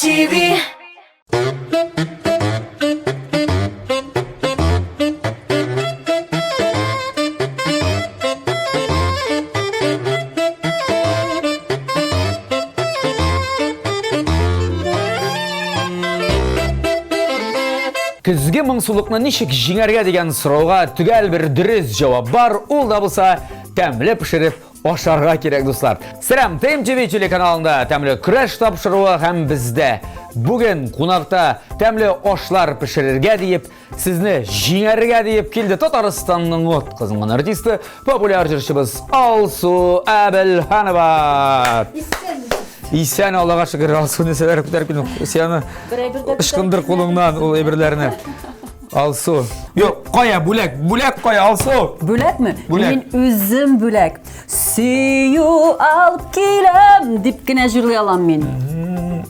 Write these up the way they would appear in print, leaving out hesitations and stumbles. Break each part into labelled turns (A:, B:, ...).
A: TV.
B: Көзге моңсулыкны ничек җиңәргә дигән сорауга төгәл бер дөрес җавап бар. Ул да булса тәмле пешереп ашарга кирәк, дуслар. Сәлам, ТМТВ телеканалында тәмле көрәш тапшыруы һәм бездә бүген кунакта тәмле ашлар пешерергә диеп, сезне җиңәргә диеп килде Татарстанның от кызынган артисты, популяр җырчыбыз Алсу Әбелханова. Исән, Аллага шөкер, Алсу нәрсәләр күтәреп килдең. Син аны ычкындыр кулыңнан ул әйберләрне. Алсу. Юк, кая бүләк? Бүләк кая, Алсу?
C: Бүләкме?
B: Бүләк.
C: Мин үзем бүләк. Сөю алып киләм дип кенә җырлый алам мин.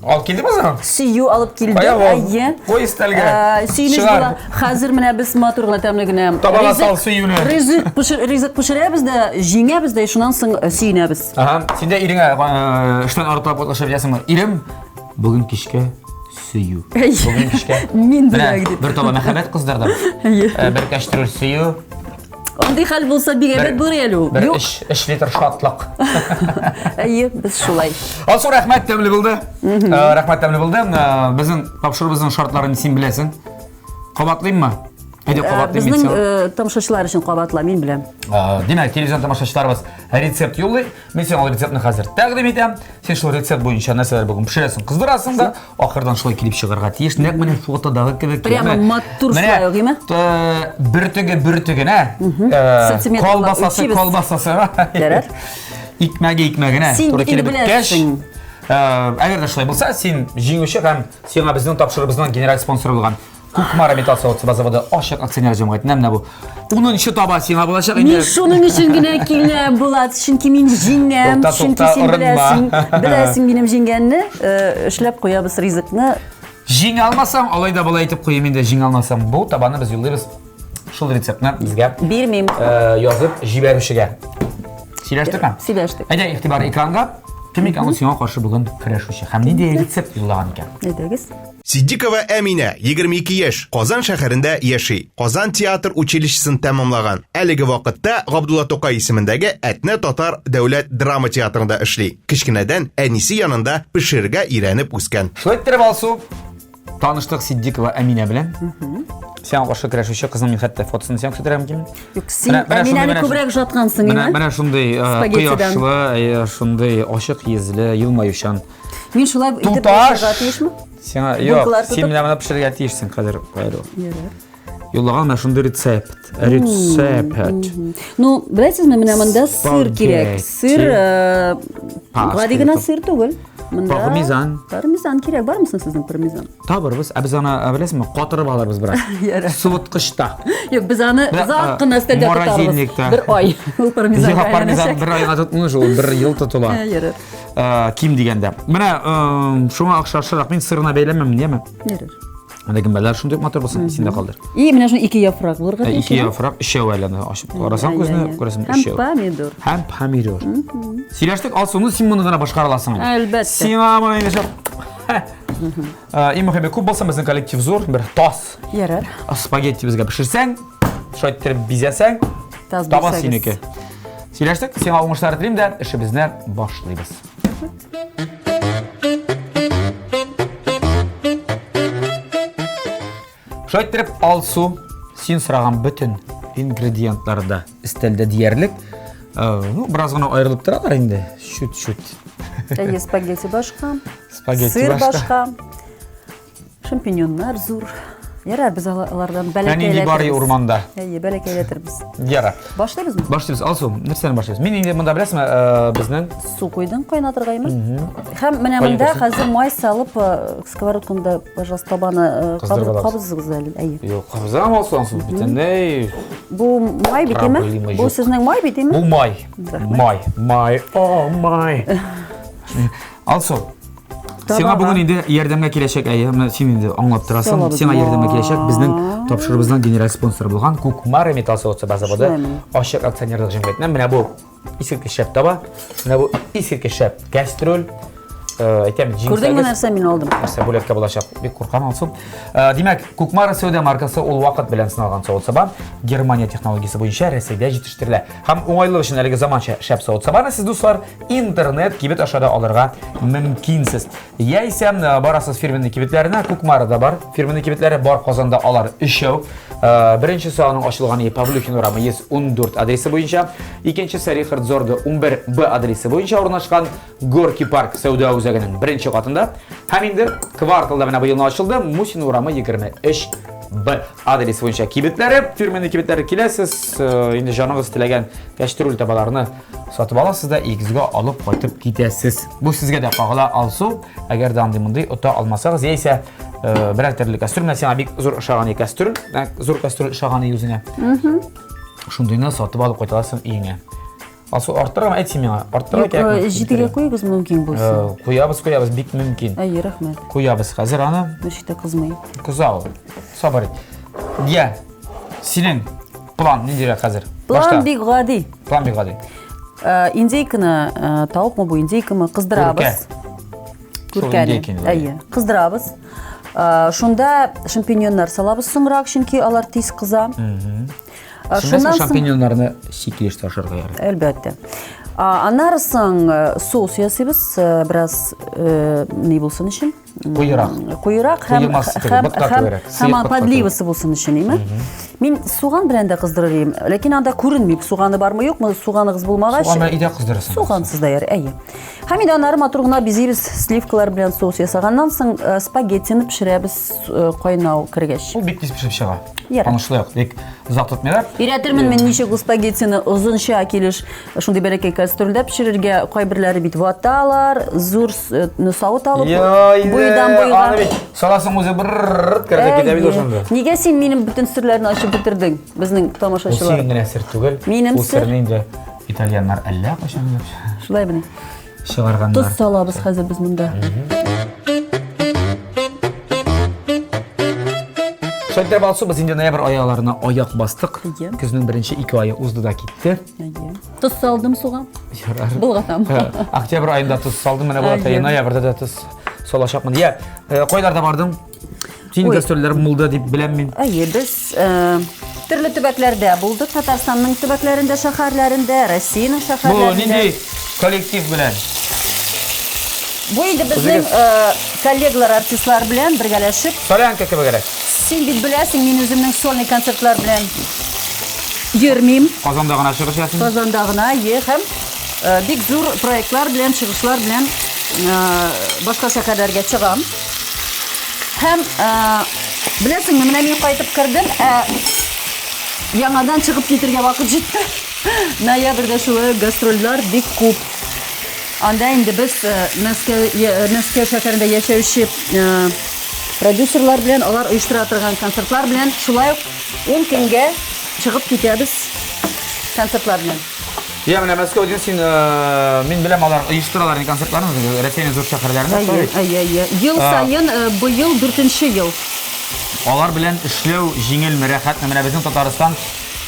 B: Алып килдеңме соң?
C: Сөю алып килдем,
B: Кая ул?
C: әйе.
B: Куй өстәлгә.
C: Сөенеч
B: Чыгар.
C: була. Хәзер менә без матур гына тәмле генә
B: Табага
C: ризык-
B: сал сөюне.
C: Ризык пешер, ризык пешерәбез дә, җиңәбез дә, шуннан соң э, сөенәбез.
B: Ага, син дә иреңә э, эштән арытап атлашып әйтәсеңме? Ирем, бүген кичкә сөю.
C: Әйе.
B: Бүген кичкә.
C: Мин
B: Менә
C: бүләк дип.
B: бер таба мәхәббәт кыздырдым.
C: Әйе.
B: Э, Бер кәчтрүл сөю.
C: Андый хәл булса бик әйбәт булыр әле ул.
B: Бер
C: Юк.
B: өч, өч литр шатлык.
C: Әйе, без шулай.
B: Алсу, рәхмәт тәмле булды. Э, Рәхмәт тәмле булды. Э, Безнең тапшыруыбызның шартларын син беләсең. Кабатлыйммы? Әйдә кабатлыйм мин
C: Безнең
B: сиңа.
C: э, тамашачылар өчен кабатла, мин беләм.
B: Э, Димәк, телевизион тамашачыларыбыз рецепт юллый. Мин сиңа ул рецептны хәзер тәкъдим итәм. Син шул рецепт буенча нәрсәләр бүген пешерәсең, кыздырасың да, ахырдан шулай килеп чыгарга тиеш. Нәкъ менә фотодагы кебек.
C: Прямо
B: яме.
C: матур
B: Менә,
C: шулай ук, име?
B: э, Бөртеге бөртегенә, э,
C: Сантиметрлап
B: колбасасы
C: үлчибез.
B: колбасасы.
C: Ярар.
B: Икмәге икмәгенә.
C: Син
B: Туры
C: бит инде
B: килеп беткәч,
C: беләсең.
B: э, әгәр дә шулай булса, син җиңүче һәм сиңа безнең тапшыруыбызның генераль спонсоры булган Кукмара металл савыт-саба заводы ачык акционер җәмгыятеннән менә бу 10 таба сиңа булачак инде.
C: Мин шуның өчен генә киләм, Булат, чөнки мин җиңәм,
B: Тукта,
C: чөнки
B: тукта,
C: син
B: орынма.
C: беләсең, беләсең минем җиңгәнне, э, эшләп куябыз ризыкны.
B: Җиңә алмасам, алай да болай итеп куйыйм инде, җиңә алмасам, бу табаны без юллыйбыз шул рецептны безгә
C: Бирмим.
B: э, язып җибәрүчегә. Сөйләштекме?
C: Сөйләштек.
B: Әйдә, игътибар экранга. Кем икән ул сиңа каршы бүген көрәшүче һәм нинди рецепт юллаган икән?
C: Әйдәгез.
D: Ситдикова Әминә, 22 яшь, Казан шәһәрендә яши. Казан театр училищесын тәмамлаган. Әлеге вакытта Габдулла Тукай исемендәге Әтнә татар дәүләт драма театрында эшли. Кечкенәдән әнисе янында пешерергә өйрәнеп үскән.
B: Шулай иттереп, Алсу, таныштык Ситдикова Әминә белән. Сиңа каршы көрәшүче кызның мин хәтта фотосын сиңа күрсәтергә мөмкин.
C: Юк, син Әминәне күбрәк ошаткансың,
B: Менә менә шундый э,
C: Спагеттидан.
B: кояшлы, э, шундый ачык йөзле, елмаючан.
C: Мин шулай итеп
B: Туташ!
C: ашарга тиешме?
B: Сиңа юк,
C: Булкалар
B: син
C: тотып?
B: менә моны пешерергә тиешсең хәзер. Кайру.
C: Ярар.
B: Юллаган менә шундый рецепт. Рецепт.
C: Ну, беләсезме, менә монда сыр кирәк. Сыр, э,
B: Паста
C: гади генә
B: итеп.
C: сыр түгел. Монда
B: Пармезан.
C: Пармезан кирәк. Бармы соң сезнең пармезан?
B: Табырбыз. Ә без аны, ә, беләсеңме, катырып алырбыз бераз.
C: Ярар.
B: Суыткычта.
C: Юк, без аны
B: Менә,
C: озак
B: э,
C: кына өстәлдә тотарбыз.
B: морозильникта.
C: Бер ай. Ул пармезан.
B: Юк, пармезан бер айга тотмыш, ул бер ел тотыла.
C: Ярар.
B: Э, ким дигәндә. Менә э, шуңа охшашрак мин сырына бәйләмәм, яме?
C: Ярар.
B: Менә гөмбәләр шундый ук матур булсын, син дә калдыр.
C: И менә шуны ике яфрак булырга
B: Э,
C: тиеш.
B: Ике яфрак, өчәү әле аны ачып карасаң күзне, күрәсең
C: Һәм
B: өчәү.
C: помидор.
B: Һәм помидор. Сөйләштек, Алсуны син моны гына башкара аласың.
C: Әлбәттә.
B: Сиңа моны инде шул. Иң мөһиме күп булсын, безнең коллектив зур, бер тас.
C: Ярар.
B: Спагетти безгә пешерсәң, шулай иттереп бизәсәң,
C: Таз
B: таба
C: бирсәгез.
B: синеке. Сөйләштек, сиңа уңышлар телим дә, эшебезне башлыйбыз. Шулай иттереп, Алсу, син сораган бөтен ингредиентлар да өстәлдә диярлек. Э, ну, бераз гына аерылып торалар инде, чуть-чуть.
C: Әйе, спагетти башка.
B: Спагетти
C: Сыр
B: башка.
C: башка. Шампиньоннар зур. Ярар, без алардан
B: Ә нинди бар
C: бәләкәйләтербез.
B: урманда?
C: Әйе, бәләкәйләтербез.
B: Ярар.
C: Башлыйбызмы?
B: Башлыйбыз. Алсу, нәрсәдән башлыйбыз? Мин инде монда беләсеңме, э, безнең
C: Су куйдың кайнатырга име? Һәм менә монда хәзер май салып, э, сковородканда, пожалуйста, табаны э,
B: Кыздырып алабыз.
C: кабызыгыз әле. Әйе.
B: Юк, кабызам Алсу, Алсу, бөтенләй.
C: Бу май бит име?
B: Проблема
C: Бу
B: юк.
C: сезнең май бит име?
B: Бу май.
C: Рәхмәт.
B: Май. Май. О, май. Алсу, Сиңа бүген инде ярдәмгә киләчәк, әйе, менә син инде аңлап торасың.
C: Салабыз.
B: Сиңа ярдәмгә киләчәк безнең тапшыруыбызның генераль спонсоры булган Кукмара металл савыт-саба заводы
C: Шулаймы?
B: ачык акционерлык җәмгыятеннән менә бу искиткеч шәп таба, менә бу искиткеч шәп кәстрүл. Әйтәм, җиңсәгез.
C: Күрдеңме нәрсә мин алдым?
B: Нәрсә бүләккә булачак? Бик куркам, Алсу. Димәк, Кукмара сәүдә маркасы ул вакыт белән сыналган савыт-саба Германия технологиясе буенча Рәсәйдә җитештерелә. Һәм уңайлылык өчен әлеге заманча шәп савыт-сабаны сез, дуслар, интернет кибет аша да алырга мөмкинсез. Яисә барасыз фирменный кибетләренә, Кукмарада бар фирменный кибетләре, бар Казанда алар өчәү. Беренчесе аның ачылган Павлюхин урамы 114 адресы буенча, икенчесе Рихард Зорге 11 Б адресы буенча урнашкан Горки парк сәүдә үзәгенең беренче катында һәм инде кварталда менә быелны ачылды Мусин урамы 23 Б адресы буенча кибетләре, фирменный кибетләре киләсез, инде җаныгыз теләгән кәчтрүл табаларны сатып аласыз да өегезгә алып кайтып китәсез. Бу сезгә дә кагыла, Алсу, әгәр дә андый-мондый ота алмасагыз, яисә берәр төрле кәстрүл, менә сиңа бик зур ошаган кәстрүл, зур кәстрүл ошаган үзеңә. Шундыйны сатып алып кайта аласың өеңә. Алсу, арттырам, әйт син миңа. Арттырырга
C: Юк,
B: кирәкме?
C: җидегә куегыз мөмкин булса.
B: Куябыз, куябыз, бик мөмкин.
C: Әйе, рәхмәт.
B: Куябыз хәзер аны.
C: Ничек тә кызмый.
B: Кыза ул. Сабыр ит. Я, синең план ниндирәк хәзер?
C: План
B: Башта.
C: бик гади.
B: План бик гади.
C: Индейканы, тавыкмы бу, индейкамы, кыздырабыз.
B: Шул
C: Күркәне.
B: индейка инде.
C: Әйе, кыздырабыз. Шунда шампиньоннар салабыз соңрак, чөнки алар тиз кыза.
B: Шуннан соң шампиньоннарны чи килеш ашарга ярый.
C: Әлбәттә. Аннары соң соус ясыйбыз, бераз ни булсын өчен.
B: Куерак.
C: Куерак һәм һәм һәм подливасы булсын өчен, име? Мин суган белән дә кыздырыр идем, ләкин анда күренми, суганы бармы, юкмы, суганыгыз булмагач.
B: Суган белән өйдә кыздырырсың.
C: Сугансыз да ярый, әйе. Һәм инде аннары матур гына бизибез сливкалар белән соус ясаганнан соң спагеттины пешерәбез кайнау кергәч.
B: Ул бик тиз пешеп чыга.
C: Ярар.
B: Аны шулай ук бик озак тотмыйлар.
C: Өйрәтермен мин ничек ул спагеттины озынча килеш шундый бәләкәй кастрюльдә пешерергә. Кайберләре бит ваталар, зур савыт алып буйдан буйга.
B: Аны бит саласың үзе бер керде китә бит шунда.
C: Нигә син минем бөтен серләрне ачып бетердең безнең тамашачылар?
B: Ул синең генә сер түгел.
C: Минем сер.
B: Ул серне инде итальяннар әллә кайчан
C: Шулай мени?
B: Чыгарганнар.
C: Тоз салабыз хәзер без монда.
B: Шәйтәп Алсу, без инде ноябрь аяларына аяк бастык.
C: Әйе.
B: Көзнең беренче ике ае узды да китте.
C: Әйе. Тоз салдым суга.
B: Ярар.
C: Болгатам.
B: Октябрь аенда тоз салдым, менә бу ноябрьдә дә тоз салачакмын. Я, кайларда бардың? Синең гастрольләр булды дип беләм мин.
C: Әйе, без төрле төбәкләрдә булдык. Татарстанның төбәкләрендә, шәһәрләрендә, Россиянең шәһәрләрендә.
B: Бу нинди коллектив белән?
C: Бу инде безнең коллегалар, артистлар белән бергәләшеп.
B: Солянка кебегрәк.
C: Син бит беләсең, мин үземнең сольный концертлар белән йөрмим.
B: Казанда гына чыгыш ясыйм.
C: Казанда гына, е, һәм бик зур проектлар белән, чыгышлар белән башка шәһәрләргә чыгам. Һәм беләсеңме, менә мин кайтып кердем, ә яңадан чыгып китергә вакыт җитте. Ноябрьдә шулай ук гастрольләр бик күп. Анда инде без Мәскәү, Мәскәү шәһәрендә яшәүче продюсерлар белән, алар оештыра торган концертлар белән шулай ук 10 көнгә чыгып китәбез концертлар белән.
B: Я, менә Мәскәү дин син, мин беләм, алар оештыралар инде концертларны, Рәсәйнең зур шәһәрләрендә.
C: Әйе, әйе, әйе. Ел саен, быел дүртенче ел.
B: Алар белән эшләү җиңелме, рәхәтме? Менә безнең Татарстан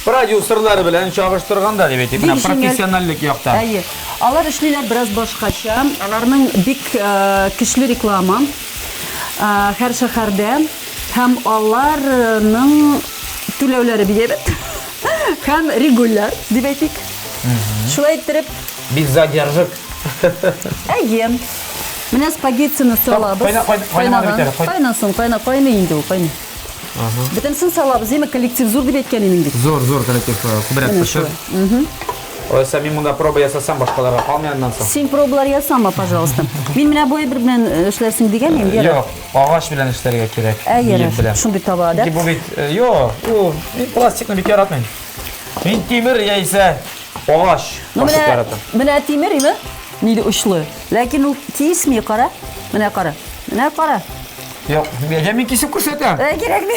B: продюсерлары белән чагыштырганда дип әйтик, менә профессиональлек яктан.
C: Әйе. Алар эшлиләр бераз башкача. Аларның бик көчле реклама һәр шәһәрдә һәм аларның түләүләре бик әйбәт. Һәм регуляр, дип әйтик. Шулай иттереп.
B: Без задержек.
C: Әйе. Менә спагеттины салабыз.
B: Кайнамады бит әле.
C: Кайнасын, кайна, кайный инде ул, кайный. Бөтенесен салабыз, димәк, коллектив зур дип әйткән идең бит.
B: Зур, зур коллектив, күбрәк пешер. Алайса мин монда проба ясасам, башкаларга калмый аннан соң.
C: Син пробалар ясама, пожалуйста. Мин менә бу әйбер белән эшләрсең дигән идем, ярар.
B: Юк, агач белән эшләргә кирәк.
C: Ә, ярар. Шундый таба, да?
B: Чөнки бу бит, юк, ул, мин пластикны бик яратмыйм. Мин тимер яисә агач кашык яратам.
C: Менә тимер, име? Нидә очлы. Ләкин ул кисми, кара. Менә кара. Менә кара.
B: Юк, я мин кисеп күрсәтәм.
C: Ә, кирәкми.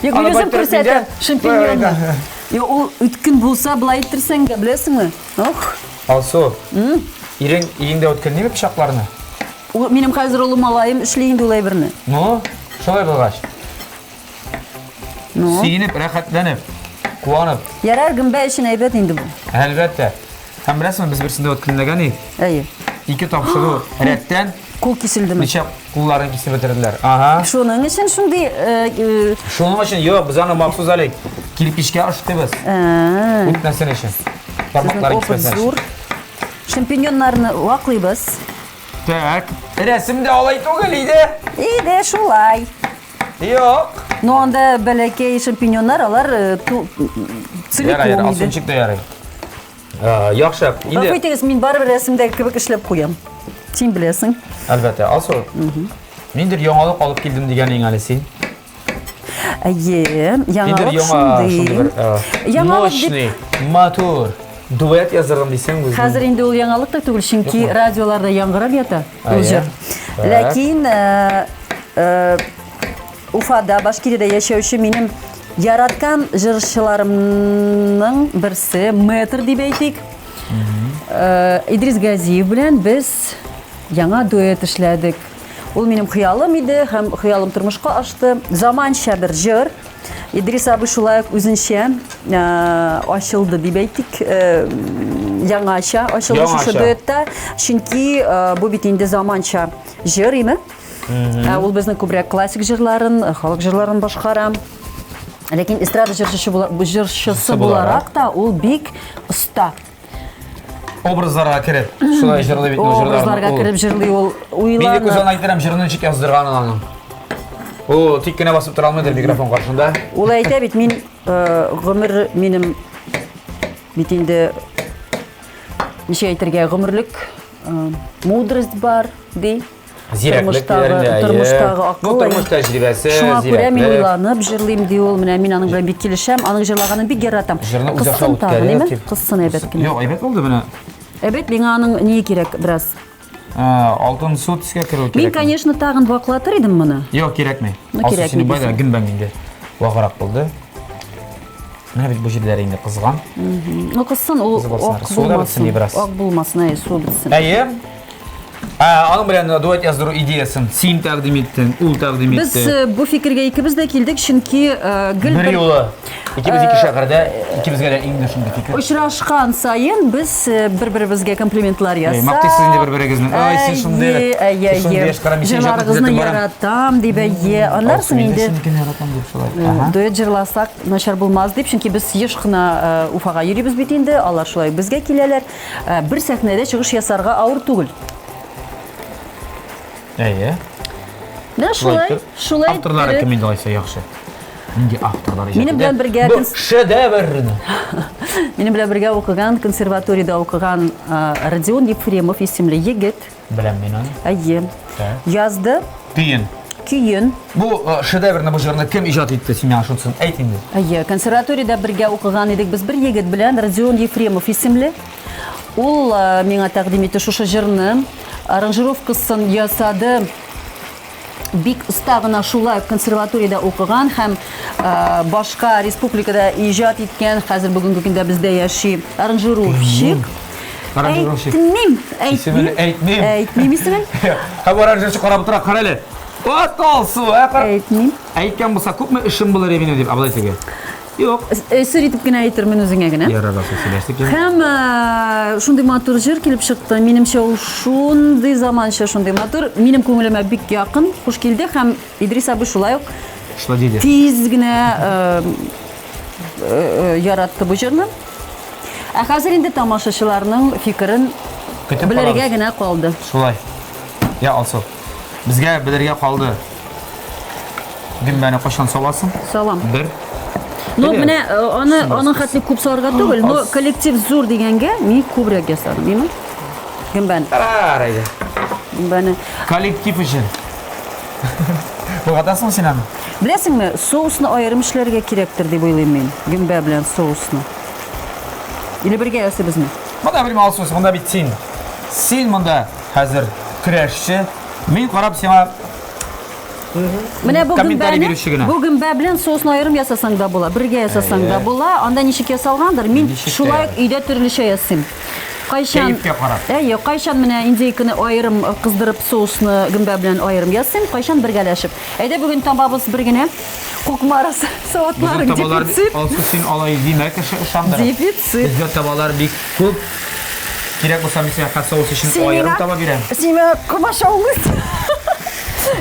C: Юк, мин үзем күрсәтәм. Шампиньонны. Юк, ул үткен булса, былай иттерсәң дә, беләсеңме? Ох.
B: Алсу, ирең өеңдә үткенлиме пычакларны?
C: Ул, минем хәзер олы малаем эшли инде ул әйберне.
B: Ну, шулай булгач.
C: Ну.
B: Сөенеп, рәхәтләнеп, куанып.
C: Ярар, гөмбә өчен әйбәт инде бу.
B: Әлбәттә. Һәм беләсеңме, без берсендә үткенләгән идек.
C: Әйе.
B: Ике тапшыру рәттән.
C: Кул киселдеме?
B: Ничә кулларын кисеп бетерделәр. Ага.
C: Шуның өчен шундый э, э,
B: Шуның өчен юк, без аны махсус әле кирпичкә ышытыбыз.
C: Ә.
B: Үтмәсен өчен.
C: Сезнең
B: Бармаклары
C: опыт
B: кисмәсен
C: зур.
B: өчен.
C: Шампиньоннарны ваклыйбыз.
B: Так. Рәсемдә алай түгел иде.
C: Иде шулай.
B: Юк.
C: Но анда бәләкәй шампиньоннар, алар э,
B: Ярай, ярай,
C: целиком иде.
B: алсынчик та ярый. Э, Яхшы.
C: Гафу
B: Инде
C: итегез, мин барыбер рәсемдәге кебек эшләп куям. Син беләсең.
B: әлбәттә, Алсу. Ниндер яңалык алып килдем дигәнең әле син.
C: Әйе,
B: Ниндер
C: яңалык
B: яңа
C: шундый.
B: шундый бер э,
C: Яңалык дип
B: мощный, матур дуэт яздырдым дисең үзең.
C: Хәзер инде ул яңалык та түгел, чөнки радиоларда яңгырап ята ул
B: Әйе.
C: җыр.
B: Так.
C: Ләкин э, э, Уфада, Башкириядә яшәүче минем яраткан җырчыларымның берсе, мэтр дип әйтик, э, Идрис Газиев белән без яңа дуэт эшләдек. Ул минем хыялым иде һәм хыялым тормышка ашты. Заманча бер җыр. Идрис абый шулай ук үзенчә э, ачылды дип әйтик, э, яңача ачылды шушы
B: Яңача.
C: дуэтта. Чөнки э, бу бит инде заманча җыр име? Ә ул безнең күбрәк классик җырларын, халык җырларын башкара. Ләкин эстрада җырчысы була- җырчысы буларак та ул бик оста.
B: Образларга кереп, шулай җырлый бит ул җырларны.
C: Образларга
B: Ул.
C: кереп җырлый ул,
B: Мин бик
C: уйланып.
B: үзен әйтәм, җырны ничек яздырганын аның. Ул тик кенә басып тора алмыйдыр микрофон каршында.
C: Ул әйтә бит, мин э, гомер минем бит инде ничек әйтергә, гомерлек э, мудрость бар, ди.
B: Зирәклек
C: Тормыштагы,
B: диләр инде, әйе.
C: тормыштагы
B: Ну,
C: акыл.
B: тормыш тәҗрибәсе,
C: Шуңа күрә мин
B: зирәклек.
C: уйланып җырлыйм ди ул. Менә мин аның белән бик килешәм. Аның җырлаганын бик яратам.
B: Җырны үзе аша
C: Кыссын тагын,
B: үткәреп,
C: әйме?
B: дип.
C: Кыссын әйбәт кенә.
B: Юк, әйбәт булды менә.
C: Әйбәт, миңа аның ние кирәк бераз.
B: Ә, Алтын су төскә керү кирәк.
C: Мин, конечно, тагын ваклатыр идем моны.
B: Юк, кирәкми.
C: Ну,
B: Алсу,
C: кирәкми
B: синең байда
C: дисең.
B: гөмбәң инде ваграк булды. Менә бит бу җирләре инде кызган.
C: Ну, кыссын, ул
B: Кызып алсыннар.
C: ак
B: Суы да бетсен
C: булмасын.
B: ди бераз.
C: Ак булмасын, әй, су бетсен.
B: Әйе. Ә, аның белән дуэт яздыру идеясын син тәкъдим иттең, ул тәкъдим
C: Без
B: итте.
C: э, бу фикергә икебез дә килдек, чөнки э, гел
B: Бер
C: бер
B: юлы. Икебез ике шәһәрдә, икебезгә дә инде шундый фикер.
C: очрашкан саен без э, бер-беребезгә комплиментлар ясап.
B: мактыйсыз инде бер-берегезне. Ай, син шундый,
C: Әйе,
B: син шундый
C: әйе.
B: яшь кара, мин сине җатып
C: Җырларыгызны
B: күзәтеп барам.
C: яратам дип, әйе. Аннан соң инде
B: Синекене яратам дип шулай.
C: э,
B: Ага.
C: дуэт җырласак начар булмас дип, чөнки без еш кына э, Уфага йөрибез бит инде, алар шулай безгә киләләр. Э, Бер сәхнәдә чыгыш ясарга авыр түгел.
B: Әйе.
C: Менә шулай,
B: итеп.
C: шулай
B: Авторлары
C: иттереп.
B: кем инде алайса яхшы? Нинди авторлар иҗат
C: Минем
B: итә?
C: белән бергә
B: Бу
C: конс-
B: шедеврны.
C: Минем белән бергә укыган, консерваториядә укыган э, Родион Ефремов исемле егет,
B: Беләм мин аны.
C: әйе,
B: Так.
C: язды
B: Көен.
C: көен.
B: Бу э, шедеврны, бу җырны кем иҗат итте? Син миңа шунысын әйт инде.
C: Әйе, консерваториядә бергә укыган идек без бер егет белән, Родион Ефремов исемле. Ул э, миңа тәкъдим итте шушы җырны. Аранжировкасын ясады. Бик оста гына шулай консерваториядә укыган һәм э, башка республикада иҗат иткән, хәзер бүгенге көндә бездә яши аранжировщик.
B: Аранжировщик.
C: Әйтмим,
B: Исемен
C: әйтмим.
B: әйтмим.
C: Әйтмим исемен.
B: Һәм аранжировщик карап утыра, кара әле. От Алсу, ә, кара.
C: Әйтмим.
B: Әйткән булса, күпме эшем булыр иде минем дип, абылай теге. Юк.
C: Э, Сер итеп кенә әйтермен үзеңә генә.
B: Ярар, Алсу, сөйләштек инде.
C: Һәм э, шундый матур җыр килеп чыкты. Минемчә, ул шундый заманча, шундый матур. Минем күңелемә бик якын, хуш килде һәм Идрис абый шулай ук
B: Шулай диде.
C: тиз генә э, э, э, яратты бу җырны. Ә хәзер инде тамашачыларның фикерен
B: Көтеп
C: белергә
B: калабыз.
C: генә калды.
B: Шулай. Я, Алсу. Безгә белергә калды. Гөмбәне кайчан саласың?
C: Салам.
B: Бер.
C: Ну,
B: Әйдә.
C: менә э, аны аның хәтле күп салырга түгел, но
B: Аз.
C: коллектив зур дигәнгә мин күбрәк ясадым, димме? Гөмбәне.
B: Карар әйдә.
C: Гөмбәне.
B: Коллектив өчен. Болгатасың син аны?
C: Беләсеңме, соусны аерым эшләргә кирәктер дип уйлыйм мин. Гөмбә белән соусны. Или бергә ясыйбызмы?
B: Монда белмим, Алсу, монда бит син. Син монда хәзер көрәшче. Мин карап сиңа
C: Менә бу
B: Комментарий
C: гөмбәне,
B: бирүче генә.
C: бу гөмбә белән соусны аерым ясасаң да була, бергә ясасаң да
B: Әйе.
C: була. Анда ничек ясалгандыр, мин
B: Ничек тә
C: шулай ук
B: ярый.
C: өйдә төрлечә ясыйм. Кайчан
B: Кәефкә карап.
C: Әйе, кайчан менә индейканы аерым э, кыздырып соусны гөмбә белән аерым ясыйм, кайчан бергәләшеп. Әйдә бүген табабыз бер генә. Кукмара савытлары
B: Безнең табалар
C: дефицит.
B: Алсу, син алай димә, кеше ышандырып.
C: Дефицит.
B: Бездә табалар бик күп. Кирәк булса, мин сиңа соус өчен аерым таба бирәм.
C: Син миңа комачаулыйсың.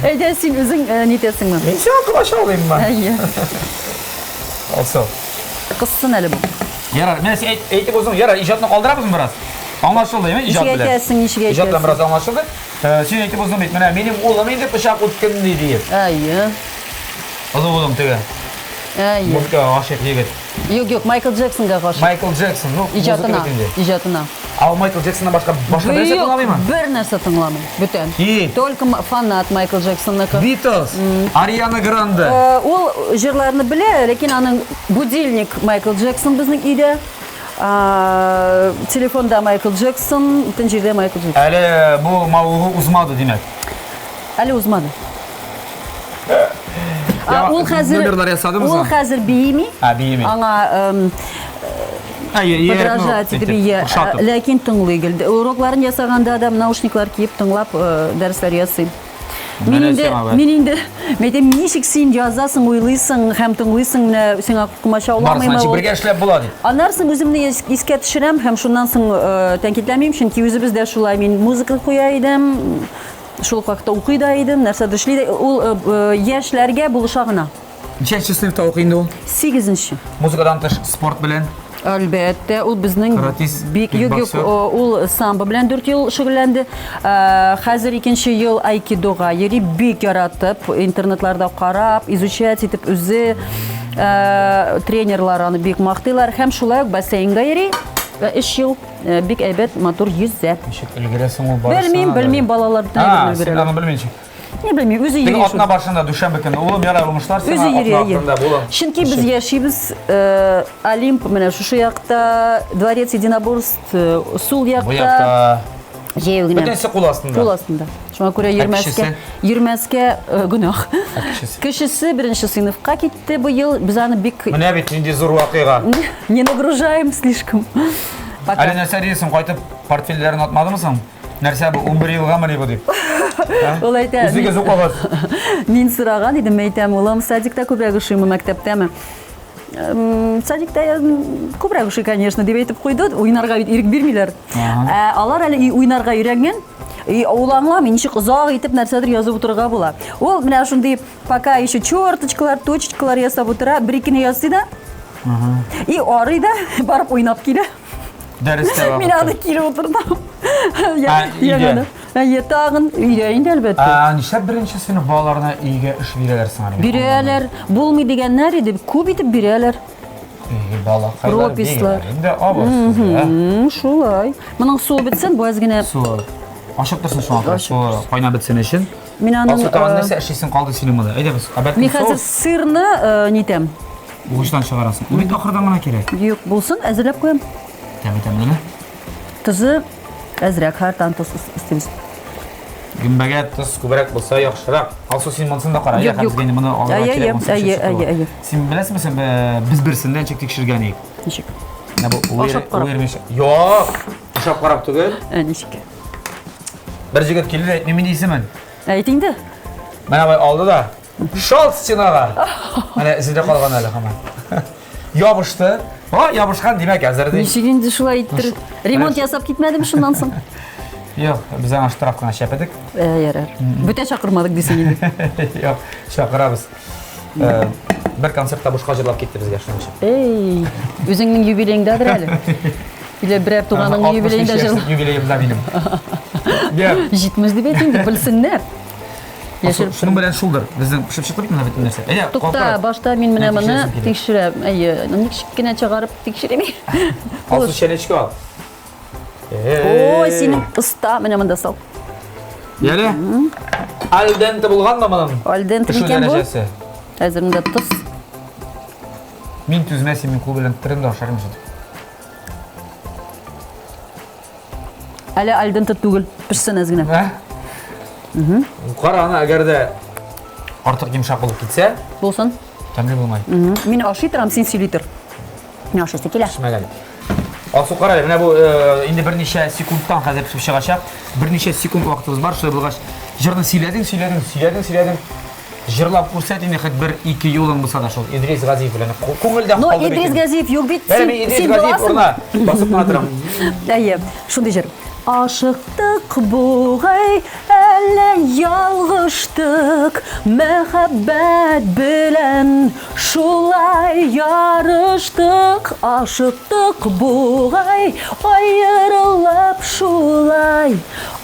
C: Әйдә, син үзең э, нитәсеңме?
B: Мин сиңа комачаулыйммы?
C: Әйе.
B: Алсу.
C: Кызсын әле бу.
B: Ярар, менә син әйтеп уздың. Ярар, иҗатны калдырабызмы бераз? Аңлашылды, әйме, иҗат
C: белән. Ничек әйтәсең, ничек әйтәсең?
B: Иҗат белән бераз аңлашылды. Э, син әйтеп уздың бит, менә минем улым инде пычак үткенли диеп.
C: Әйе.
B: Олы улым теге.
C: Әйе.
B: Музыкага гашыйк егет.
C: Юк, юк, Майкл Джексонга гашыйк.
B: Майкл Джексон, ну,
C: иҗатына, иҗатына.
B: Ә ул Майкл Джексоннан башка башка бер нәрсә тыңламыймы?
C: Бер нәрсә тыңламый, бүтән.
B: И.
C: Только фанат Майкл Джексонныкы.
B: Битлз, Ариана Гранде.
C: Э, ул җырларны белә, ләкин аның будильник Майкл Джексон безнең өйдә. Телефонда Майкл Джексон, бүтән җирдә Майкл Джексон.
B: Әле бу мавыгу узмады, димәк.
C: Әле узмады. А, ул хәзер
B: номерлар ясадымы
C: Ул хәзер биеми.
B: А, биеми.
C: Аңа подражать итеп бия. Ләкин тыңлый гел. Урокларын ясаганда да наушниклар киеп тыңлап дәресләр ясый. Мин инде, мин инде, мәйтәм, ничек син язасың, уйлыйсың һәм тыңлыйсың, менә сиңа комачауламыймы
B: ул? Бергә эшләп була дип.
C: Аннан соң үземне искә төшерәм һәм шуннан соң тәнкыйтьләмим, чөнки үзебез дә шулай мин музыка куя идем, Шул ук вакытта укый да идем, нәрсәдер эшли дә. Ул э, э, яшьләргә булыша гына.
B: Ничәнче сыйныфта укый инде ул?
C: Сигезенче.
B: Музыкадан тыш спорт белән?
C: Әлбәттә, ул безнең
B: Каратист,
C: бик юк юк,
B: кикбоксер.
C: ул самбо белән 4 ел шөгыльләнде. Э, Хәзер икенче ел айкидога йөри, бик яратып, интернетларда карап, изучать итеп үзе э, тренерлар аны бик мактыйлар һәм шулай ук бассейнга йөри. 3 ел. Э, бик әйбәт, матур йөзә.
B: Ничек өлгерәсең ул барысына?
C: Белмим, белмим, балалар бөтенләй
B: А, син аны белмичә.
C: Не белмим, үзе
B: йөри. Теге атна башында дүшәмбе көне улым ярар уңышлар сиңа
C: атна ахырында була. Чөнки без яшибез э, Олимп менә шушы якта, Дворец единоборств э, сул якта.
B: Бу якта.
C: Җәяү генә.
B: Бөтенесе кул астында.
C: Кул астында. Шуңа күрә йөрмәскә, йөрмәскә э, гөнаһ.
B: Кечесе?
C: Кечесе беренче сыйныфка китте быел. Без аны бик
B: Менә бит нинди зур вакыйга.
C: Не нагружаем слишком.
B: Пока. Әле нәрсә дисең, кайтып портфельләрен атмадымы соң? Нәрсә бу, 11 елгамыни бу дип.
C: Ул әйтә.
B: Үзегез укыгыз.
C: Мин сораган идем, әйтәм, улым, садикта күбрәк ошыймы, мәктәптәме? Садикта күбрәк ошый, конечно, дип әйтеп куйды. Уйнарга бит ирек бирмиләр. Ә алар әле уйнарга өйрәнгән. И ул аңламый, ничек озак итеп нәрсәдер язып утырырга була. Ул менә шундый пока еще черточкалар, точечкалар ясап утыра, бер-икене ясый да. И арый да, барып уйнап килә.
B: Дәрестә
C: Мин аны кире утыртам. Өйдә. Әйе, тагын өйдә инде әлбәттә.
B: Ә нишләп беренче сыйныф балаларына өйгә эш бирәләр соң әле?
C: Бирәләр. Булмый дигәннәр иде, күп итеп бирәләр.
B: Балакайлар
C: Пропислар.
B: Инде абыз.
C: Шулай. Моның суы бетсен, бу әз генә.
B: Суы. Ашык торсын шуңа күрә, суы кайнап бетсен өчен.
C: Мин аның
B: Алсу тагын нәрсә эшлисең калды синең монда? Әйдә без.
C: Мин хәзер сырны нитәм.
B: Угычтан чыгарасың. Ул бит ахырдан гына кирәк.
C: Юк, булсын, әзерләп куям.
B: Тәме тәмлеме?
C: Тозы әзрәк, һәр тоз өстибез.
B: Гөмбәгә тоз күбрәк булса яхшырак. Алсу, син монысын да кара.
C: Юк, юк.
B: Инде моны алырга кирәк
C: булса. Әйе, әйе, әйе.
B: Син беләсеңме, син без берсендә ничек тикшергән идек?
C: Ничек?
B: Менә бу
C: Ашап карап.
B: Юк, ашап карап түгел.
C: Ә ничек?
B: Бер җегет килде, әйтмим инде исемен.
C: Әйт инде.
B: Менә бай алды да, шалт стенага. Менә эзе дә калган әле һаман. Ябышты. О, ябышкан, димәк, әзер ди.
C: Ничек инде шулай иттереп? Ремонт ясап китмәдеме шуннан соң?
B: Юк, без аңа штраф кына чәпедек.
C: Ә, ярар. Бүтән чакырмадык дисең инде.
B: Юк, чакырабыз. Э, бер концертта бушка җырлап китте безгә шуның өчен.
C: Эй, үзеңнең юбилееңдәдер әле. Или берәр туганыңның юбилеенда җырла.
B: Юбилеемда минем.
C: Җитмеш дип әйт инде, белсеннәр.
B: Яшереп. Шуның белән шулдыр. Безнең пешеп чыкты бит менә бөтен нәрсә. Әйдә,
C: Тукта, башта мин менә моны тикшерәм. Әйе, ничек кенә чыгарып тикшерим.
B: Алсу чәнечке ал.
C: Ой, синең оста, менә монда сал.
B: Яле. Аль денте булганмы моның?
C: Аль денте микән бу? Әзер монда тоз.
B: Мин түзмәс, мин кул белән тоттырым да ашарым җитеп.
C: Әле аль денте түгел, пешсен әз генә.
B: Ә? Кара аны, әгәр дә артык йомшак булып китсә,
C: булсын.
B: Тәмле булмай.
C: Мин ашый торам, син сөйли тор. Мин ашыйсы килә.
B: Пешмәгән. Алсу, кара әле, менә бу э, инде берничә секундтан хәзер пешеп чыгачак. Берничә секунд вакытыбыз бар, шулай булгач, җырны сөйләдең, сөйләдең, сөйләдең, сөйләдең. Җырлап күрсәт инде хоть бер ике юлың булса да шул Идрис Газиев белән. Күңелдә
C: Но
B: калды бит
C: Идрис
B: инде.
C: Газиев юк бит.
B: Әле мин Идрис
C: Син
B: Газиев
C: буласың.
B: урынына басып кына торам.
C: Әйе, шундый җыр. Ашыктык бугай, әллә ялгыштык, мәхәббәт белән шулай ярыштык. Ашыктык бугай, аерылып шулай.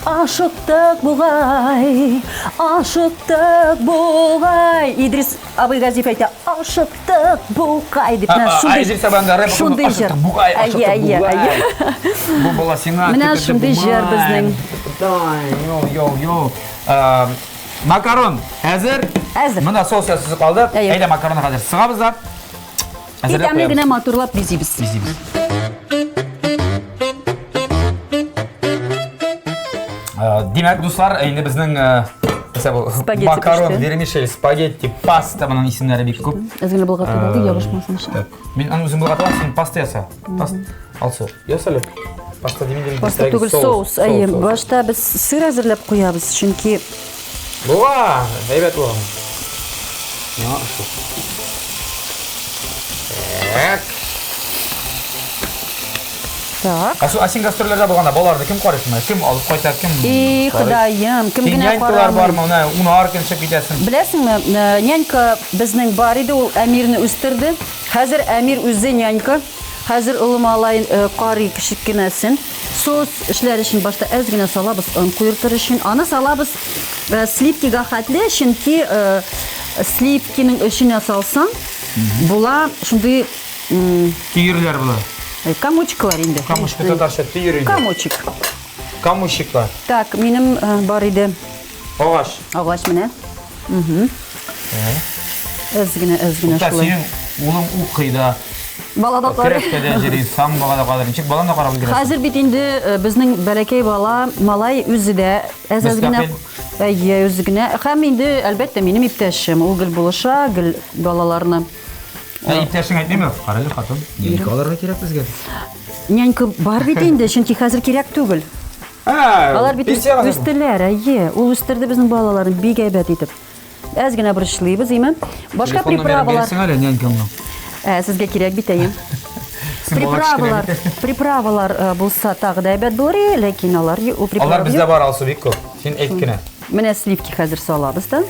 C: Ашыктык бугай, ашыктык бугай. Идрис абый Газиев әйтә, ашыктык бугай дип. Менә шундый.
B: Идрис абый анда рэп
C: Шундый җыр.
B: Ашыктык бугай, ашыктык
C: Әйе,
B: бугай.
C: әйе.
B: Бу бала сиңа.
C: Менә
B: төкерде
C: шундый җыр
B: бугай.
C: безнең.
B: Йоу, йоу, йоу. Макарон әзер.
C: Әзер.
B: Менә соус ясысы калды.
C: Әйе.
B: Әйдә макаронны хәзер сыгабыз да.
C: И
B: Әзерләп
C: тәмле
B: куябыз.
C: генә матурлап бизибез.
B: Бизибез. Димәк, дуслар, инде безнең нәрсә бу?
C: Спагетти
B: Макарон,
C: пеште.
B: вермишель, спагетти, паста моның исемнәре бик күп.
C: Әз генә болгатып алды, ябышмасын өчен.
B: Так. Мин аны үзем болгатып алам, син паста яса. Паста. Алсу, яса әле. Паста димин димин.
C: Паста түгел, соус. Әйе, башта без сыр әзерләп куябыз, чөнки
B: Була, әйбәт булган. Миңа ошый. Так.
C: так.
B: Ә син гастрольләрдә булганда балаларны кем карый шунда? Кем алып кайта, кем?
C: И,
B: карый?
C: Ходаем, кем
B: Син
C: генә
B: нянькалар
C: карамый.
B: бармы? Менә унар көн чыгып китәсең.
C: Беләсеңме, нянька безнең бар иде, ул Әмирне үстерде. Хәзер Әмир үзе нянька. Хәзер олы малай карый кечкенәсен. Соус эшләр өчен башта әз генә салабыз он куертыр өчен. Аны салабыз сливкига хәтле, чөнки сливкиның эченә салсаң, була шундый
B: Төерләр була.
C: Комочкалар инде.
B: Комочка татарча төер инде.
C: Комочек.
B: Комочеклар.
C: Так, минем бар иде.
B: Агач.
C: Агач менә. Әз генә, әз генә
B: Тукта,
C: шулай.
B: синең улың укый да.
C: Бала да карый.
B: Көрәшкә дә йөри, самбога да карый. Ничек баланы да карап өлгерәсең?
C: Хәзер бит инде безнең бәләкәй бала, малай үзе дә әз-әз генә
B: Мөстәкыйль.
C: Әйе, үзе генә. Һәм инде, әлбәттә, минем иптәшем, ул гел булыша, гел балаларны.
B: Ә иптәшең әйтмиме? Карале, хатын, нянька алырга кирәк безгә.
C: Нянька бар бит инде, чөнки хәзер кирәк түгел. Алар бит үстеләр, әйе. Ул үстерде безнең балаларны бик әйбәт итеп. Әз генә борычлыйбыз, име? Башка приправалар.
B: Бирсең әле нянькаңның.
C: Ә, сезгә кирәк бит, әйе. Приправалар, приправалар булса тагы да әйбәт булыр, ләкин алар ул приправа.
B: Алар бездә бар, Алсу, бик күп. Син әйт кенә.
C: Менә сливки хәзер салабыз да.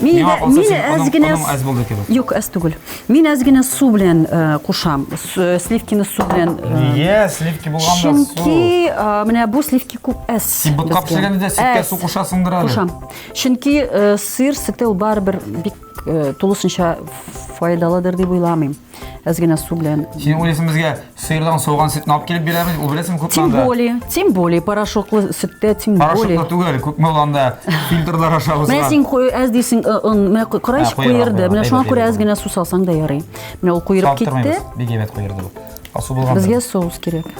C: Мин мин әз генә
B: әз булды кебек.
C: Юк, әз түгел. Мин әз генә су белән кушам. Сливкины су белән.
B: Нигә сливки булганда су?
C: Чөнки менә бу сливки күп әз.
B: Син ботка пешергәндә дә сөткә су кушасыңдыр әле.
C: Кушам. Чөнки сыр сөте ул барыбер бик тулысынча файдалыдыр дип уйламыйм. Әз генә су белән.
B: Син уйлыйсың безгә сыердан сауган сөтне алып килеп бирәбез, ул беләсең күпме
C: Тем
B: анда?
C: более, тем более порошоклы сөттә, тем более.
B: Порошоклы түгел, күпме ул анда фильтрлар аша узган.
C: Менә син кой әз дисең, он, менә карач куерды. Менә шуңа күрә әз генә су салсаң да ярый. Менә ул куерып китте.
B: Бик әйбәт куерды бу. Алсу булган.
C: Безгә соус кирәк.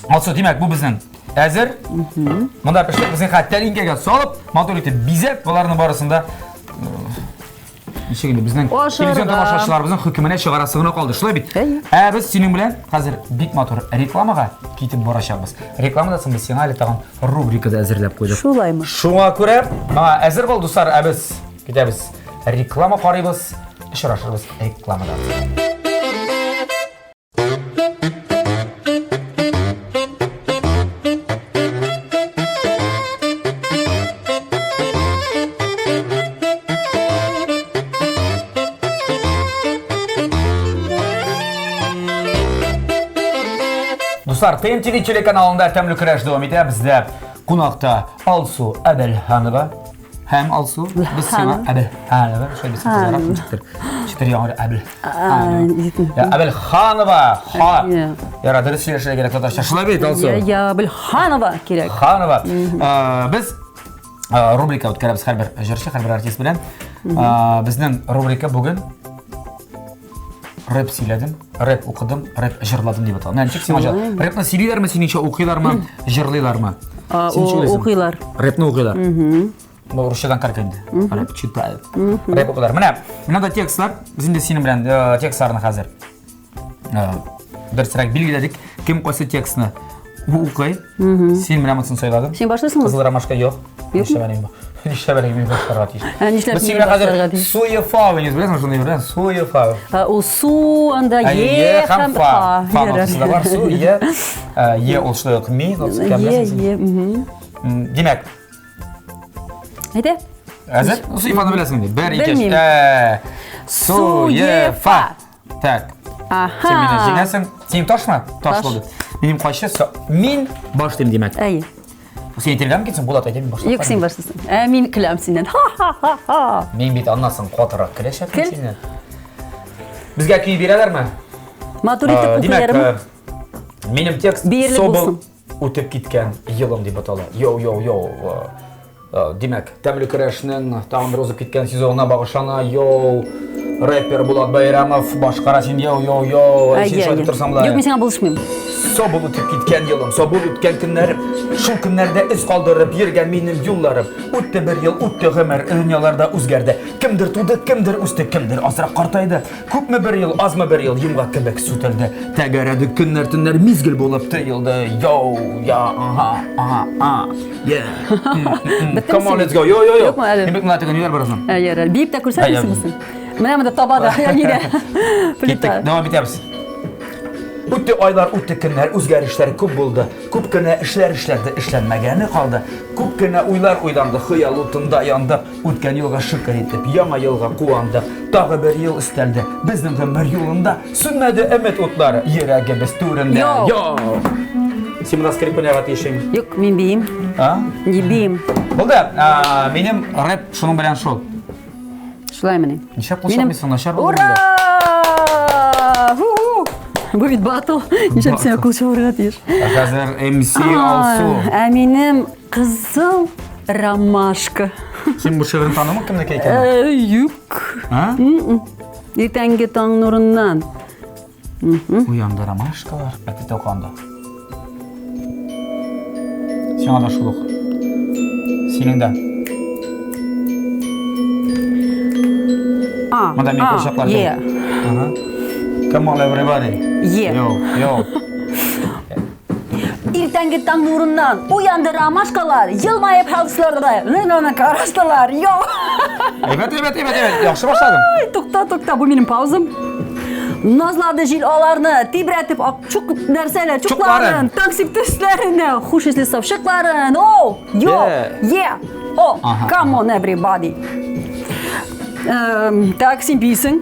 B: Алсу, димәк, бу безнең әзер. Монда пеште безнең хәтта тәлинкәгә салып, матур итеп бизәп, боларның барысын да ничек инде безнең телевизион тамашачыларыбызның хөкеменә чыгарасы гына калды. Шулай бит? Ә без синең белән хәзер бик матур рекламага китеп барачакбыз. Рекламадан соң без сиңа әле тагын рубрика да әзерләп куйдык.
C: Шулаймы?
B: Шуңа күрә, моңа әзер бул, дуслар, ә без китәбез. Реклама карыйбыз, очрашырбыз рекламадан. Дуслар, ТМТВ телеканалында Тәмле көрәш дәвам итә. Бездә кунакта Алсу Әбелханова. Һәм Алсу, без сиңа Әбелханова, шулай без кызарак ничектер. Ничектер яңгыр Әбелханова. Әбелханова. Ха. Яра, дөрес сөйләшергә кирәк татарча. Шулай бит, Алсу?
C: Я Әбелханова кирәк.
B: Ханова. Без рубрика үткәрәбез һәрбер җырчы, һәрбер артист белән. Безнең рубрика бүген рэп сөйләдем, рэп укыдым, рэп җырладым дип атала. Менә ничек сиңа җыр? Рэпны сөйлиләрме, синеңчә укыйлармы, җырлыйлармы?
C: Укыйлар.
B: Рэпны укыйлар. Бу русчадан карта инде. Рэп читают. Рэп укыйлар. Менә, менә текстлар. Без инде синең белән текстларны хәзер дөресрәк билгеләдек. Кем кайсы текстны укый? Син менә монысын сайладың.
C: Син башлыйсыңмы?
B: Кызыл ромашка юк.
C: Юкмы?
B: Нишләп әле мин башларга тиеш?
C: Ә нишләп
B: Без
C: мин
B: синең хәзер
C: башларга тиеш?
B: Суефа уйныйбыз, беләсеңме шуны белән? Суефа.
C: Ә, Ул су анда
B: Ә,
C: е һәм фа.
B: Фа нотасы да бар. Су, е. Ә, Е ул шулай ук ми нотасы икән,
C: Е,
B: беләсең син.
C: е. мгм.
B: Димәк,
C: Әйдә.
B: әзер? Суефаны беләсең инде. Бер, ике, өч.
C: Белмим.
B: Ә, Суефа. Так.
C: Аха.
B: Син мине җиңәсең. Синең ташмы? Таш
C: Таш.
B: булды. Минем кайчы. Мин башлыйм, димәк.
C: Әйе.
B: Син әйтергә мөмкинсең, Булат, әйтә мин башлап.
C: Юк, син башлыйсың. Ә мин көләм синнән. Ха-ха-ха-ха.
B: Мин бит аннан соң катырак көләчәкмен
C: Көл.
B: синнән. Безгә көй бирәләрме?
C: Матур итеп
B: Э, Димәк,
C: укыярмы?
B: минем текст
C: Биерлек
B: Собол
C: булсын.
B: үтеп киткән елым дип атала. Йоу, йоу, йоу. Димәк, тәмле көрәшнең тагын бер узып киткән сезонына багышлана. Йоу, рэпер Булат Байрамов башкара син йоу, йоу, йоу. Син шулай дип торсаң
C: Юк, мин сиңа булышмыйм.
B: Собол үтеп киткән елым, собол үткән көннәрем, шул көннәрдә эз калдырып йөргән минем юлларым. Үтте бер ел, үтте гомер, дөньялар да үзгәрде. Кемдер туды, кемдер үсте, кемдер азрак картайды. Күпме бер ел, азмы бер ел, йомгак кебек сүтелде. Тәгәрәде көннәр, төннәр мизгел булып тоелды. Йоу, я, ага, ага, а, yeah. Come on, let's go. Йо, йо, йо.
C: Юкмы әле?
B: Мин бит менә теге ниләр барасың.
C: Ә, ярар. Биеп тә күрсәтмисеңме син? Менә монда таба да, нидә?
B: Киттек, дәвам итәбез. Үтте айлар, үтте көннәр, үзгәрешләр күп булды. Күп кенә эшләр эшләнде, эшләнмәгәне калды. Күп кенә уйлар уйланды, хыял утында янды. Үткән елга шөкер итеп, яңа елга куандык. Тагы бер ел өстәлде. Безнең гомер юлында сүнмәде өмет утлары, йөрәгебез түрендә.
C: Йоу!
B: Йоу! Син монда скрипка тиешең.
C: Юк, мин биим.
B: А?
C: Не биим.
B: Булды. А, минем рэп шуның белән шул.
C: Шулаймыни?
B: Нишләп кул чапмыйсың, начар булды
C: Ура! Ху-ху! Бу бит батл. Нишләп син кул чабарга тиеш?
B: Ә хәзер MC Алсу.
C: Ә минем кызыл ромашка.
B: Син бу шигырен танымың кемнеке икәнен?
C: Юк.
B: А?
C: Иртәнге таң нурыннан.
B: Уянды ромашкалар. Мәктәптә укыганда. Сиңа да шул ук. Синең дә.
C: А,
B: Монда мин
C: а,
B: курчаклар.
C: Е.
B: Ага. Come on everybody.
C: Е.
B: Йоу, йоу.
C: Иртәнге таң нурыннан уянды ромашкалар, елмаеп хәвсларда, нына караштылар. Йоу!
B: Әйбәт, әйбәт, әйбәт, әйбәт. Яхшы башладың.
C: Ай, тукта, тукта, бу минем паузам. Назлады җил аларны, тибрәтеп ак чук нәрсәләр, чукларын,
B: Чукларын.
C: таң сиптешләренә, хуш исле сапчыкларын. Оу, йо,
B: Yeah.
C: е, о,
B: Ага.
C: come on everybody. Так, син бийсең.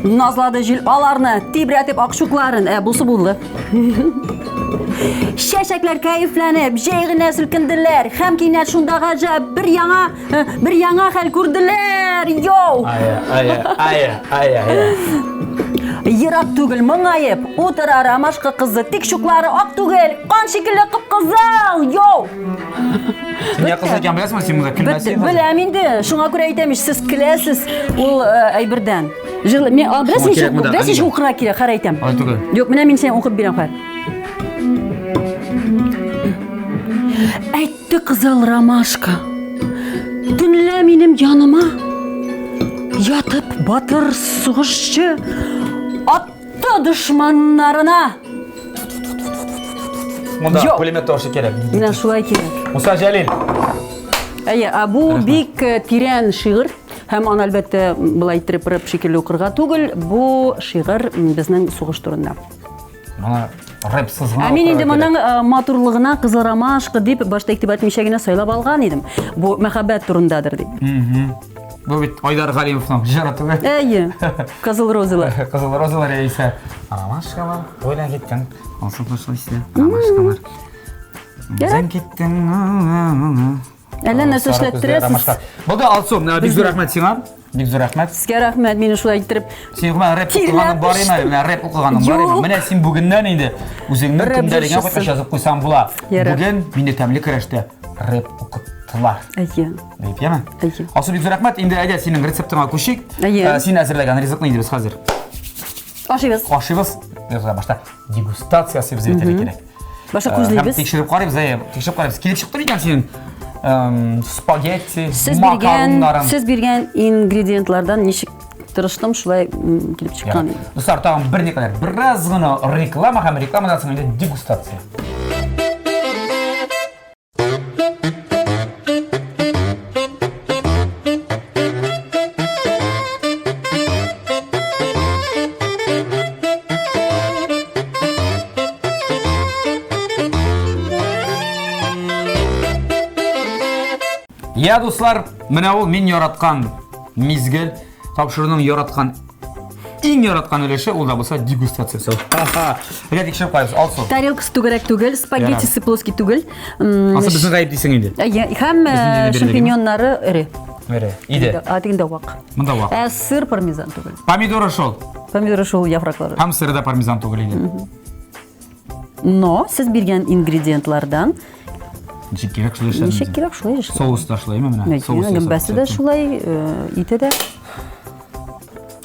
C: Назлады җил аларны, тибрәтеп ак чукларын. Ә, бусы булды. Чәчәкләр кәефләнеп, җәй генә селкенделәр. Һәм кинәт шунда гаҗәп бер яңа, бер яңа хәл күрделәр. Йоу!
B: Ая, ая, ая, ая, ая.
C: Ерак түгел, моңаеп, утыра ромашка кызы, тик чуклары ак түгел, кан шикелле кып-кызыл. Йоу!
B: Син я кыз икән беләсеңме, син монда
C: Бетте.
B: көлмәсең.
C: Беләм инде, шуңа күрә әйтәм ич, сез көләсез ул әйбердән. Җырлы, мин, а, беләсең
B: Шуңа
C: ничек,
B: кирәк монда,
C: беләсең ничек
B: Әминә.
C: укырга кирәк, хәр әйтәм.
B: Алай түгел.
C: Юк, менә мин сиңа укып бирәм хәр. Әйтте кызыл ромашка. Төнлә минем яныма ятып батыр сугышчы атты дошманнарына.
B: Монда
C: Йоу.
B: пулемет тавышы кирәк.
C: Менә шулай кирәк.
B: Муса Җәлил.
C: Әйе, ә бу бик тирән шигырь һәм аны әлбәттә былай иттереп рэп шикелле укырга түгел. Бу шигырь безнең сугыш турында.
B: Моны рэпсыз гына
C: Ә мин инде
B: укырга кирәк.
C: моның матурлыгына кызыл ромашка дип башта игътибар итмичә генә сайлап алган идем. Бу мәхәббәт турындадыр дип.
B: Бу бит Айдар Галимовның җыры түгел.
C: Әйе, кызыл розалар.
B: Кызыл розалар яисә ромашкалар. Уйлан киттең. Алсу кошлы ромашкалар. Үзең киттең.
C: Әллә нәрсә
B: Сары күзле
C: эшләттерәсез.
B: ромашкалар. Булды, Алсу, бик зур рәхмәт сиңа. Бик зур рәхмәт.
C: Сезгә рәхмәт, мине шулай иттереп.
B: Син гомумән рэп
C: Тирләп
B: укыганың бар име әле? Менә рэп укыганың бар име?
C: Юк.
B: Менә син бүгеннән инде үзеңнең
C: Рэп
B: көндәлегеңә
C: җырчысы.
B: кайтып язып куйсаң була.
C: Ярар.
B: Бүген мине тәмле көрәштә рэп укыттылар.
C: Әйе.
B: Дип, яме?
C: Әйе.
B: Алсу, бик зур рәхмәт. Инде әйдә синең рецептыңа күчик.
C: Әйе.
B: Син әзерләгән ризыкны инде без хәзер
C: Ашыйбыз.
B: ашыйбыз. Юкса башта дегустация ясыйбыз дип әйтергә кирәк.
C: Башта
B: Һәм
C: күзлибез.
B: тикшереп карыйбыз, әйе, тикшереп карыйбыз. Килеп чыкты микән синең спагетти,
C: Сез биргән,
B: макароннарың?
C: сез биргән ингредиентлардан ничек тырыштым, шулай килеп чыккан.
B: Дуслар, тагын берникадәр, бераз гына реклама һәм рекламадан соң инде дегустация. Я, дуслар, менә ул мин яраткан мизгел, тапшыруның яраткан иң яраткан өлеше, ул да булса дегустация ясау. Әйдә тикшереп карыйбыз, Алсу.
C: Тарелкасы түгәрәк түгел, спагеттисы плоский түгел.
B: Ансы безнең гаеп дисең инде.
C: Әйе, һәм шампиньоннары эре.
B: Эре. Иде.
C: А тегендә вак.
B: Монда вак.
C: Ә сыр пармезан түгел.
B: Помидоры шул.
C: Помидоры шул яфраклары.
B: Һәм сыры да пармезан түгел инде.
C: Но сез биргән ингредиентлардан
B: Ничек кирәк шулай эшләдем.
C: Ничек кирәк шулай эшләдем.
B: Соус та шулаймы менә?
C: Соус гөмбәсе дә шулай, ите дә.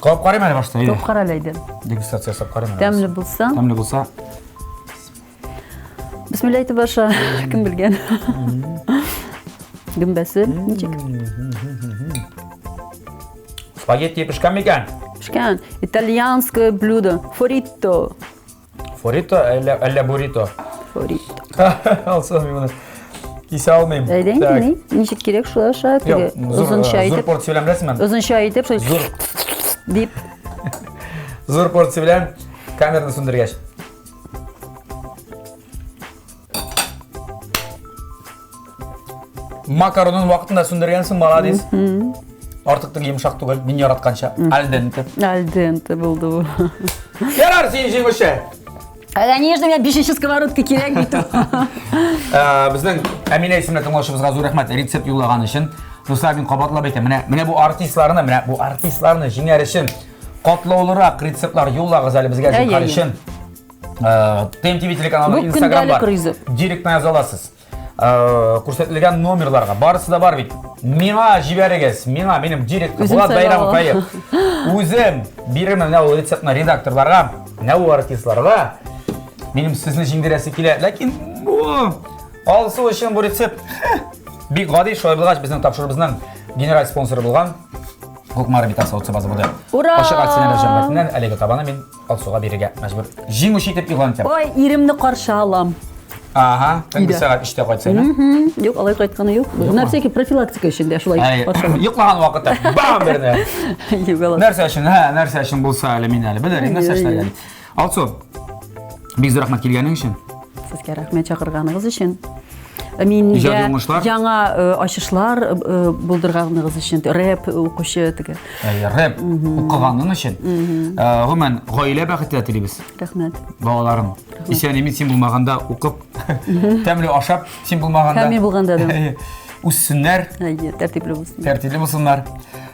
B: Кабып карыйм әле башта, әйдә.
C: Кабып кара әле, әйдә.
B: Дегустация ясап карыйм әле.
C: Тәмле булса.
B: Тәмле булса.
C: Бисмилла әйтеп аша, кем белгән. Гөмбәсе ничек?
B: Спагетти пешкән микән?
C: Пешкән. Итальянское блюдо. Форитто.
B: Форито әллә әллә буррито?
C: Форито.
B: Алсу, мин моны кисә алмыйм.
C: Әйдә инде, ни? Ничек кирәк шулай аша, теге озынча
B: итеп. Зур порция белән беләсеңме?
C: Озынча итеп шулай
B: зур
C: дип.
B: Зур порция белән камераны сүндергәч. Макаронын вакытында сүндергәнсең, молодец. Артык та йомшак түгел, мин яратканча. Аль денте.
C: Аль денте булды бу.
B: Ярар, син җиңүче.
C: Конечно, миңа бишенче сковородка кирәк бит.
B: Безнең Әминә исемле тыңлаучыбызга зур рәхмәт рецепт юллаган өчен. Дуслар, мин кабатлап әйтәм, менә менә бу артистларны, менә бу артистларны җиңәр өчен катлаулырак рецептлар юллагыз әле безгә зинһар өчен. ТМТВ телеканалының Инстаграм бар. Директна яза аласыз. Күрсәтелгән номерларга барысы да бар бит. Миңа җибәрегез, миңа минем директ Булат Бәйрәмов әйе. Үзем бирермен менә ул рецептны редакторларга, менә ул артистларга. Минем сезне җиңдерәсе килә. Ләкин бу Алсу өчен бу рецепт бик гади, шулай булгач безнең тапшыруыбызның генераль спонсоры булган Кукмара Металл савыт саба заводы.
C: Ура!
B: Ачык акционерлар җәмгыятеннән әлеге табаны мин Алсуга бирергә мәҗбүр. Җиңүче итеп игълан итәм.
C: Ой, иремне каршы алам.
B: Ага, төнге сәгать 3-тә кайтса, әйме?
C: Юк, алай кайтканы юк. На всякий профилактика өчен дә шулай каршы алам.
B: Йоклаган вакытта бам берне.
C: Юк, алай.
B: Нәрсә өчен, һә, нәрсә өчен булса әле мин әле белер, нәрсә эшләргә. Алсу, бик зур рәхмәт килгәнең өчен.
C: Сезгә рәхмәт чакырганыгыз өчен. Мингә яңа э, ачышлар э, булдырганыгыз өчен, рэп укучы теге.
B: Рэп укыганың өчен. Э, гомумән, гаилә бәхете телибез.
C: Рәхмәт.
B: Балаларым. Исән имин син булмаганда укып, тәмле ашап, син булмаганда.
C: Һәм мин булганда да.
B: Үссеннәр.
C: Әйе, тәртипле булсыннар.
B: Тәртипле булсыннар.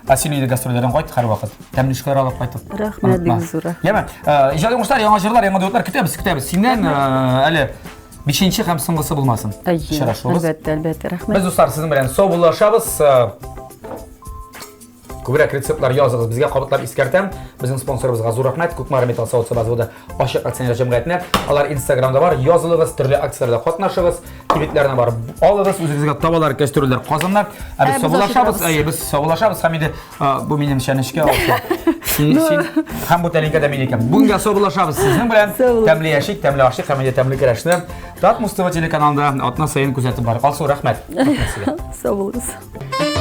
B: Ә син инде гастрольләрдән кайт һәрвакыт. Тәмле эшләр алып кайтып.
C: Рәхмәт бик зур.
B: Яме, иҗади уңышлар, яңа җырлар, яңа дуэтлар көтәбез, көтәбез. Синнән әле бишенче һәм соңгысы булмасын.
C: Очрашуыбыз. Әлбәттә, әлбәттә, рәхмәт.
B: Без дуслар сезнең белән саубуллашабыз. Күбрәк рецептлар языгыз безгә, кабатлап искәртәм. Безнең спонсорыбызга зур рәхмәт. Кукмара металл савыт саба заводы ачык акционер җәмгыятенә. Алар Инстаграмда бар. Язылыгыз, төрле акцияләрдә катнашыгыз. Кибетләренә барып алыгыз, үзегезгә табалар, кәстрүлләр, казаннар. Ә без саубуллашабыз, әйе, без саубуллашабыз һәм инде бу минем чәнечкә алса. Син, син һәм бу тәлинкә дә минеке. Бүгенгә саубуллашабыз сезнең белән. Тәмле яшик, тәмле ашыйк һәм инде тәмле көрәшне Татмус ТВ телеканалында атна саен күзәтеп барыйк. Алсу, рәхмәт.
C: Рәхмәт сезгә. Сау булыгыз.